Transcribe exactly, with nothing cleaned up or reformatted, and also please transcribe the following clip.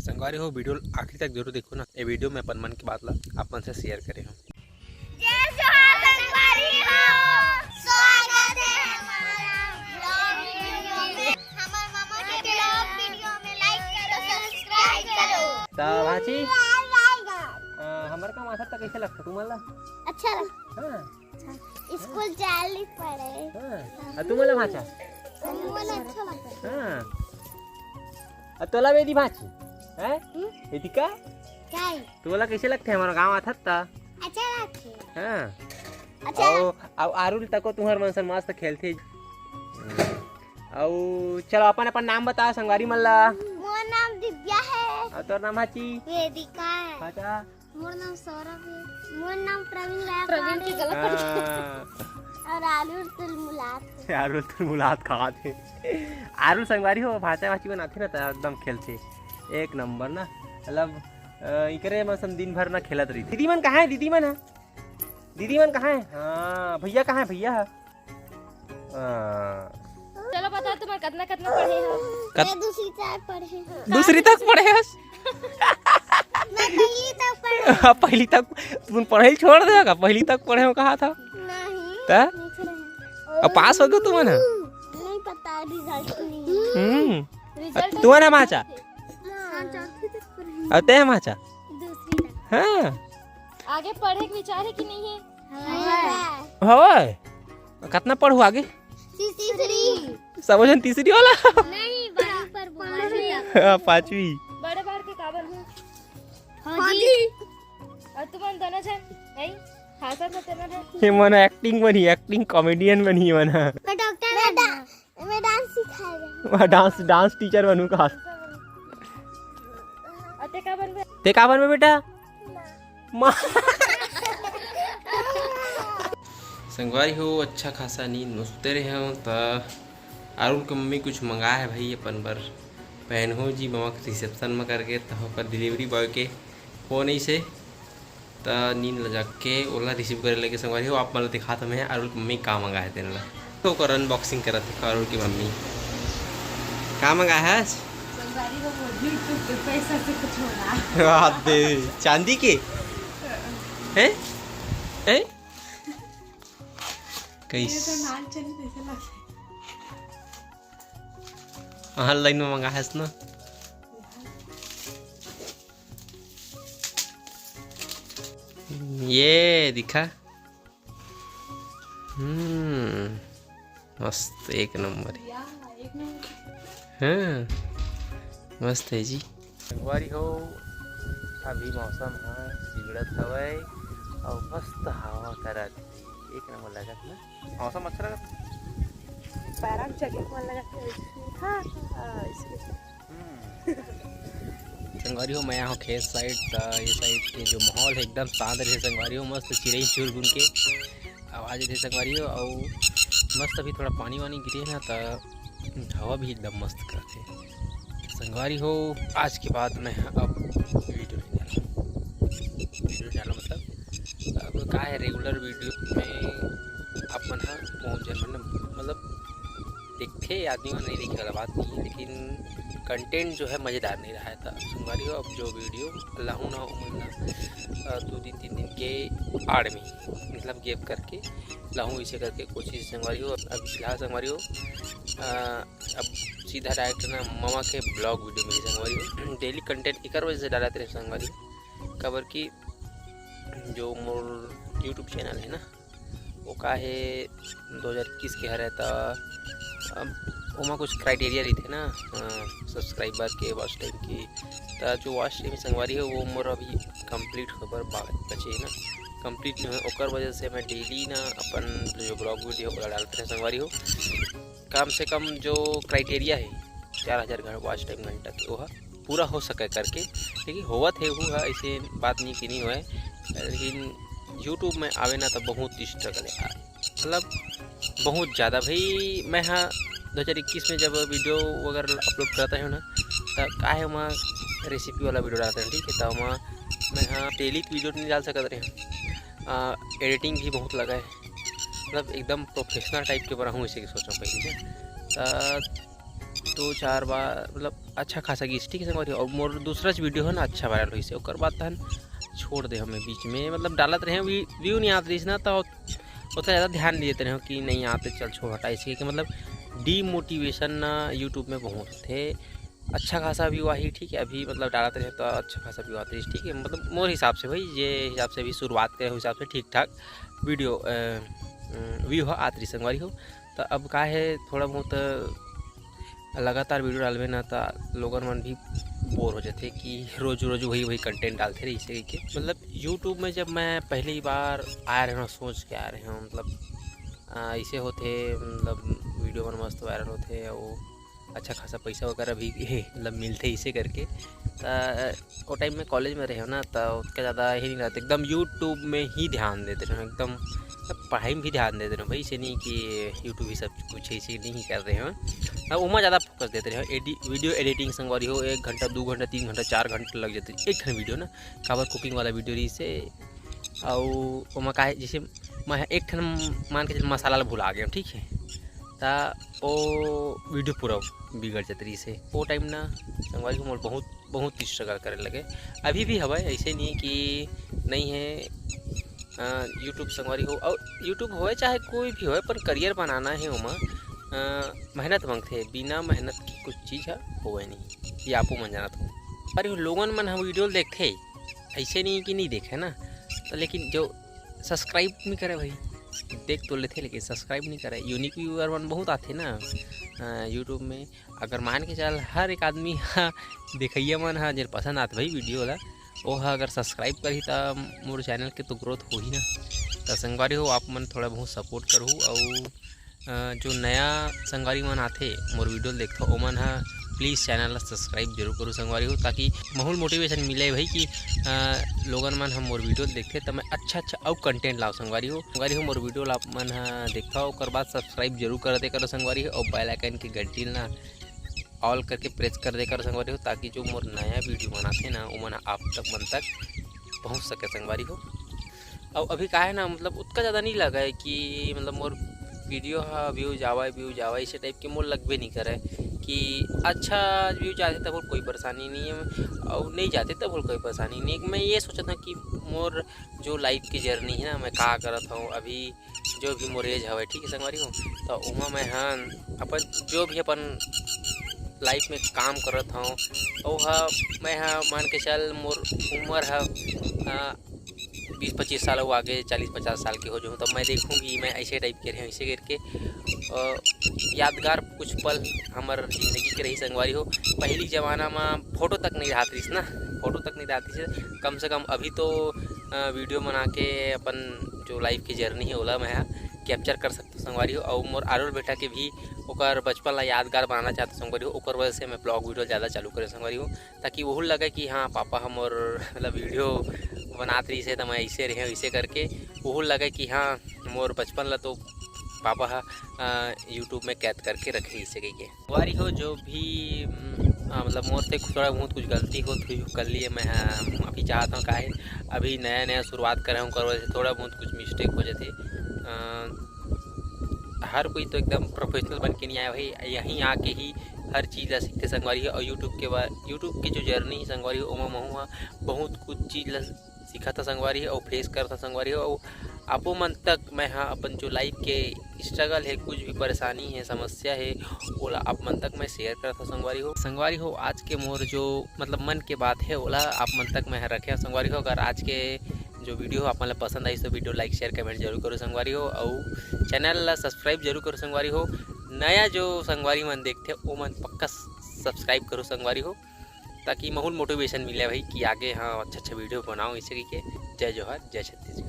संगवारी हो, वीडियो आखिरी तक जरूर देखो ना। ये वीडियो में अपन मन की बात ला आप मन से शेयर करे हूँ। जय जोहार संगवारी हो, स्वागत है हमारा vlog वीडियो में। हमार मामा के vlog वीडियो में like करो, subscribe करो। त भांची, अ, हमर काम आथत त कइसे लगथे तुमन ला? अच्छा लगथे। हाँ। स्कूल जाए ली पड़े। हाँ। अउ तुमन ला भांचा? हमन अच्छा लगथे। हाँ। अउ तोला वेदी भांची? हैं? हम्म? वेदिका? काय? तोला कइसे लगथे हमर गांव आथत त? अच्छा लगथे। हाँ। अच्छा। अउ, अउ आरुल तको तुंहर मन सन मस्त खेलथे। अउ चलो अपन अपन नाम बता संगवारी मन ला। मोर नाम दिव्या है। अउ तोर नाम भांची? वेदिका है। अच्छा। मोर नाम सौरभ है। मोर नाम प्रवीण गायकवाड़ प्रवीण के है। गला पड़ गया। हाँ। अउ आरुल तुलमुलात है। आरुल तुलमुलात खात है। आरुल संगवारी हो, भांचा भांची बनाथे ना त एकदम खेलथे। एक नंबर ना। मतलब, अ, इकरे मन सन दिन भर ना खेलत रहिथे। दीदी मन कहाँ है? दीदी मन है? दीदी मन कहाँ है? हाँ, भैया कहाँ है? भैया है? हाँ। चलो बताओ, तुमन कतना कतना पढ़े हो? कत- मैं दूसरी तक पढ़े हूँ। दूसरी तक पढ़े हस? मैं पहली तक पढ़े हूँ। हाँ, पहली तक। तुमन पढ़ाई छोड़ दे का? पहली तक पढ़े हो कहा था? नहीं। त? नहीं पढ़े हूँ। अब पास हो गए तुमन ह? नहीं पता, रिजल्ट नहीं है। हम्म। रिजल्ट तुमन ह भांचा? हाँ, चौथी तक पढ़े हूँ। अउ ते ह भांचा? दूसरी तक। हाँ। आगे पढ़े के विचार है कि नहीं है? हवय। कतना पढ़हू आगे? तीसरी। सबो झन तीसरी वाला? नहीं, बड़ा पर बोला। हाँ, पांचवी। बड़े बार के का बनहू? फौजी। अउ तुमन दोनों झन, नहीं? हांसत हव तेमन ह। ये मन acting बनही, acting comedian बनही मन ह। मैं डॉक्टर बनहूँ। मैं डांस सिखाए रही। वाह, डांस, डांस टीचर बनहू का? अउ ते का बनबे? ते का बनबे बेटा? माँ। संगवारी हो, अच्छा खासा नींद में सुते रहे हंव, त आरुल के मम्मी कुछ मंगाए हे भाई अपन बर, पहनहू जी ममा के reception में करके, त ओकर delivery boy के फोन अइसे, त नींद ल जाग के ओला receive करे लगे। संगवारी हो, आप मन ल दिखात हंव मैं आरुल के मम्मी का मंगाए हे तेन ल। तो ओकर unboxing करत हे आरुल के मम्मी। का मंगाए हस? संगवारी हो, मोर YouTube के पैसा से कुछ मंगाए। वाह दे, चांदी के? हैं? हैं? कैस- ये तो नाल चली जैसे लगथे। Online में मंगाए हस ना? ये दिखा। हम्म, मस्त, एक नंबर। या, एक नंबर। हाँ, मस्त हे जी। संगवारी हो, अभी मौसम ह बिगड़त हवय अउ मस्त हवा करत हे। एक नंबर लगत ना, मौसम अच्छा लगत। पैरा के जगह मन लगत हे। हाँ, हाँ, इसलिए। हम्म। संगवारी हो, मैं आए हंव खेत side, त ये side के जो माहौल हे एकदम शांत रहिथे संगवारी हो, मस्त चिरई चुरगुन के आवाज रहिथे संगवारी हो, अउ मस्त अभी थोड़ा पानी वानी गिरे हे ना, त हवा भी एकदम मस्त करथे संगवारी हो। आज के बाद मैं ह अब video नहीं डालूँ, video डालूँ मतलब अब का हे, regular video में आप मन ह पहुँच जाए, मतलब, मतलब देखथे आदमी मन, नहीं देखे वाला बात नहीं है, लेकिन content जो है मज़ेदार नहीं रहा है। त संगवारी हो, अब जो video लाहूँ ना, ओमन ला, अ, दो दिन, तीन दिन के आड़ में, मतलब, gap करके लाहूँ, इसे करके कोशिश संगवारी हो। अब फिलहाल संगवारी हो, अ, अब सीधा direct ना ममा के vlog video मिली संगवारी हो। Daily content एकर वजह से डालत रहे संगवारी हो, काबर कि जो मोर YouTube channel है ना, वो का हे, दो हज़ार इक्कीस के हरे, त, अम, ओमा कुछ criteria रहिथे ना, अ, subscriber के, watch time के, त जो watch time संगवारी हो, वो मोर अभी complete होए बर बा-, बचे हे ना, complete नहीं होए, ओकर वजह से मैं daily ना अपन जो vlog video ओला डालत रहे संगवारी हो। कम से कम जो criteria हे चार हज़ार घं-, watch time घंटा के, वो ह पूरा हो सके करके, लेकिन होवत हे, वो ह ऐसे बात नहीं कि नहीं होए, लेकिन YouTube में आवे ना तो बहुत struggle है, मतलब बहुत ज़्यादा। भाई मैं हाँ दो हज़ार इक्कीस में जब video वगैरह upload करता हूँ ना, तो काहे वहाँ recipe वाला video डालता हूँ, ठीक है, तो वहाँ मैं हाँ daily video नहीं डाल सकता रहे, आ, editing भी बहुत लगा है, मतलब एकदम professional type के बनाऊँ इसे की सोचा पहले से। तो दो चार बार, मतलब अच्छा खासा किस्त, ठीक है संगवारी हो। अउ मोर दूसरा वीडियो हे ना, अच्छा वायरल होइस हे, ओकर बाद तहन छोड़ दे हमें बीच में, मतलब डालत रहे, view नहीं आत रहिस ना, तो ओतना ज़्यादा ध्यान नहीं देते रहे कि नहीं आते, चल छोड़ हटा, इसके कि मतलब डीमोटिवेशन ना YouTube में बहुत होथे। अच्छा खासा view आही, ठीक है, अभी मतलब डालत रहे तो अच्छा खासा view आत रहिस, ठीक है, मतलब मोर हिसाब से भाई, जे हिसाब से अभी शुरुआत करे, हिसाब से ठीक ठाक वीडियो, अ, अ, view ह आत रहिस संगवारी हो। तो अब का है, थोड़ा बहुत लगातार वीडियो डालबे ना, तो लोगन मन भी बोर हो जाथे कि रोज रोज वही वही कंटेंट डालते रहिस कहिके। मतलब YouTube में जब मैं पहली बार आए रहे हूँ, सोच के आए रहे हूँ, मतलब, आ, ऐसे होथे, मतलब वीडियो मन मस्त वायरल होथे, वो अच्छा खासा पैसा वगैरह भी मतलब मिलथे इसे करके। त ओ टाइम में कॉलेज में रहे हो ना, तो उतना ज़्यादा ही नहीं रहते, एकदम YouTube में ही ध्यान देते रहे, एकदम पढ़ाई में भी ध्यान देते रहे भाई। इसे नहीं कि YouTube ही सब कुछ है, इसे नहीं कर रहे हो। अब उमा ज़्यादा फोकस देते रहे हो, एडि-, वीडियो एडिटिंग संगवारी हो, एक घंटा, दो घंटा, तीन घंटा, चार घंटा लग जाते एक ठन वीडियो ना, काबर कुकिंग वाला वीडियो रहिस हे। अउ ओमा का है, जैसे मैं एक ठन मान के चल मसाला ला भुला गया, ठीक है, त ओ वीडियो पूरा बिगड़ जात रहिस हे। ओ टाइम ना संगवारी हो मोर बहुत, बहुत स्ट्रगल करे लगे। अभी भी हवय, ऐसे नहीं कि नहीं है। अ, YouTube संगवारी हो, अउ YouTube होए चाहे कोई भी होए, पर करियर बनाना है ओमा, अ, मेहनत मांगथे, बिना मेहनत के कुछ चीज़ ह होए नहीं, ये आपो मन जानत हो। अरे लोगन मन ह वीडियो ल देखथे, ऐसे नहीं कि नहीं देखे ना, तो लेकिन जो सब्सक्राइब नहीं करे भाई, देख तो लेथे लेकिन सब्सक्राइब नहीं करे। यूनिक व्यूअर मन बहुत आथे ना, अ, YouTube में। अगर मान के चल हर एक आदमी ह देखइया मन ह जेन पसंद आत भाई वीडियो ला, ओ ह अगर सब्सक्राइब करही त मोर चैनल के तो ग्रोथ होही ना। त संगवारी हो, आप मन थोड़ा बहुत सपोर्ट करहू, अउ अ, जो नया संगवारी मन आथे मोर वीडियो ल देखथव, ओमन ह प्लीज चैनल ला सब्सक्राइब जरूर करू संगवारी हो, ताकि महू ल मोटिवेशन मिले भाई कि अ, लोगन मन ह मोर वीडियो ल देखथे त मैं अच्छा अच्छा अउ कंटेंट लाव संगवारी हो। संगवारी हो, मोर वीडियो ला आप मन ह देखथव, ओकर बाद सब्सक्राइब जरूर कर दे करो संगवारी हो, अउ बेल आइकन के घंटी ल ना ऑल करके प्रेस कर दे करो संगवारी हो, ताकि जो मोर नया वीडियो बनाथे ना, ओमन आप तक मन तक पहुँच सके संगवारी हो। अउ अभी का है ना, मतलब उतना ज़्यादा नहीं लगा है कि मतलब मोर वीडियो ह व्यूज आवे, व्यूज आवे, इसे टाइप के मोर लगबे नहीं करे कि अच्छा व्यूज आथे तब कोई परेशानी नहीं है, अउ नहीं जाथे तब कोई परेशानी नहीं है। मैं ये सोचत हूँ कि मोर जो लाइफ की जर्नी है ना, मैं का करत हूँ, अभी जो भी मोर एज हवे, ठीक है संगवारी हो, तो ओमा मैं ह अपन जो भी अपन लाइफ में काम करत हूँ, ओ ह मैं ह मान के चल मोर उम्र ह, अ, बीस पच्चीस साल हो आगे, चालीस पचास साल के हो जाऊँ, तब मैं देखूँ कि मैं ऐसे टाइप के रहे, ऐसे करके, अ, यादगार कुछ पल हमर जिंदगी के रही संगवारी हो। पहली जमाना में फोटो तक नहीं रहत रहिस ना, फोटो तक नहीं रहत रहिस। कम से कम अभी तो, अ, वीडियो बना के अपन जो लाइफ की जर्नी है ओला मैं ह कैप्चर कर सकता संगवारी हो। अउ मोर आरोल बेटा के भी ओकर बचपन ला यादगार बनाना चाहता संगवारी हो, ओकर वजह से मैं ब्लॉग वीडियो ज़्यादा चालू करे संगवारी हो, ताकि वहू लगे कि हाँ, पापा ह मोर मतलब वीडियो बनात रहिस हे, त मैं ऐसे रहे, ऐसे करके वहू लगे कि हाँ, मोर बचपन ला तो पापा ह, अ, YouTube में कैद करके रखे रहिस हे कहिके। संगवारी हो, जो भी, उम, अ, मतलब मोर से थोड़ा बहुत कुछ गलती होत हुई, कर लिए मैं, अ, माफी चाहत हूँ, काहे अभी नया नया शुरुआत करे हूँ, ओकर वजह से थोड़ा बहुत कुछ मिस्टेक हो जाथे। अ, हर कोई तो एकदम प्रोफेशनल बन के नहीं आया भाई, यहीं आके ही हर चीज़ ला सीखते संगवारी हो। और YouTube के बाद, YouTube के जो जर्नी है संगवारी हो, ओमा महू ह बहुत कुछ चीज़ ला सीखत ह संगवारी हो, और फेस करत ह संगवारी हो। और आपो मन तक मैं ह अपन जो लाइफ के स्ट्रगल है, कुछ भी परेशानी है, समस्या है, ओला आप मन तक मैं शेयर करत ह संगवारी हो। संगवारी हो, आज के मोर जो मतलब मन के बात है, ओला आप मन तक मैं ह रखे हव संगवारी हो। अगर आज के जो वीडियो हो आप मन ला पसंद आइस तो वीडियो लाइक, शेयर, कमेंट जरूर करो संगवारी हो। अउ चैनल ला सब्सक्राइब जरूर करो संगवारी हो। नया जो संगवारी मन देखथे, ओमन पक्का सब्सक्राइब करो संगवारी हो, ताकि महू ल मोटिवेशन मिले भाई कि आगे हाँ अच्छा अच्छा वीडियो बनाओ, इसे कहिके। जय जोहार, जय छत्तीसगढ़।